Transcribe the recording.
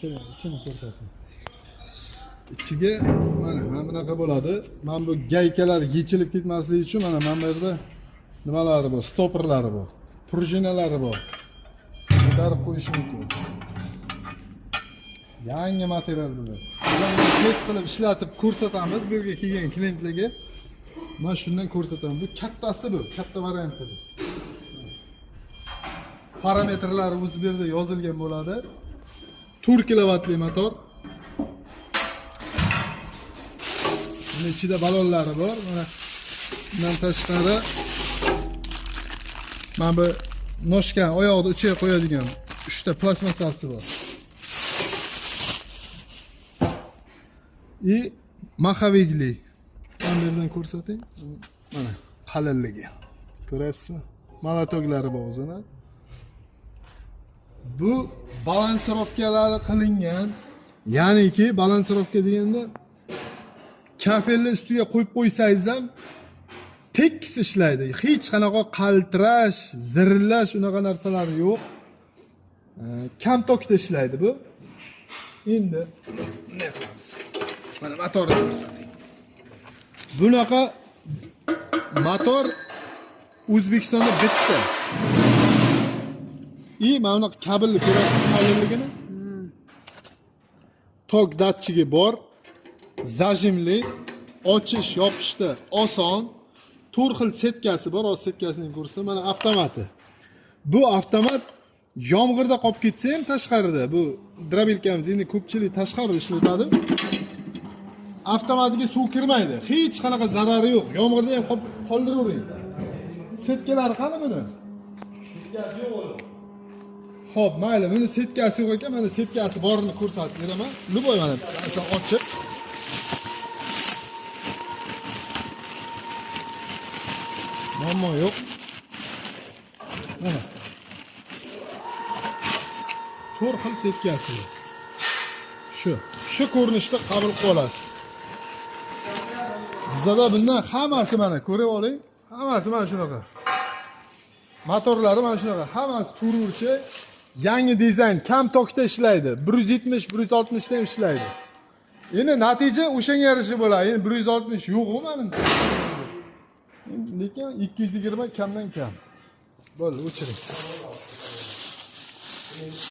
Ichini ko'rsating. Ichiga mana bunaqa bo'ladi. Mana bu gaykalar yechilib ketmasligi uchun mana bu yerda nimalari bor, stoperlari bor, prujinalari bor. Ko'tarib qo'yish mumkin. Yangi material bular. Bularni test qilib ishlatib ko'rsatamiz bu yerga kelgan klientlarga. Men shundan ko'rsataman. Bu kattasi bu, katta varianti bu. Parametrlari o'zi bu yerda yozilgan bo'ladi. 4 kilovatli motor. Buni ichida balonlari bor. Mana bundan tashqari mana bu noshka oyoqni uchiga qo'yadigan 3 ta plastmassasi bor. И maxavigli. Mana bu yerdan ko'rsating. Mana qalinligi. Ko'ryapsizmi? Molotoklari bor o'zini. Bu balansirovkalari qilingan. Ya'niki balansirovka deganda kafelni ustiga qo'yib qo'ysangiz ham tekis ishlaydi. Hech qanaqa qaltirash, zirillash unaqa narsalar yo'q. Kam tokda ishlaydi bu. Endi bunday qilamiz. Mana motorni ko'rsating. Bunaqa motor O'zbekistonda bitta. И mana bunaqa kabelni ko'rasiz qalinligini. Tok datchigi bor. Zajimli, ochish, yopishda oson. To'rt xil setkasi bor, hozir setkasini ham ko'rsa, mana avtomati. Bu avtomat yomg'irda qolib ketsa ham tashqarida, bu drobilkamiz endi ko'pchilik tashqarida ishlatadi. Avtomatiga suv kirmaydi. Hech qanaqa zarari yo'q. Yomg'irda ham qoldiravering. Setkalari qani buni? Setkasi yo'q o'zi. Xo'p, mayli, buni setkasi yo'q ekan, mana setkasi borini ko'rsatib beraman. Любой mana masalan ochib. Muammo yo'q. Mana. To'rt xil setkasi. Shu. Shu ko'rinishda qabul qilib olasiz. Bizada bundan hammasi mana ko'rib oling. Hammasi mana shunaqa. Motorlari mana shunaqa. Hammasi turuvchi yangi dizayn, kam tokda ishlaydi. 170, 160 da ham ishlaydi. Endi natija o'shanga yarasha bo'ladi. Endi 160 yo'q-ku mana. Lekin 220 kamdan kam. Bo'ldi, o'chiring.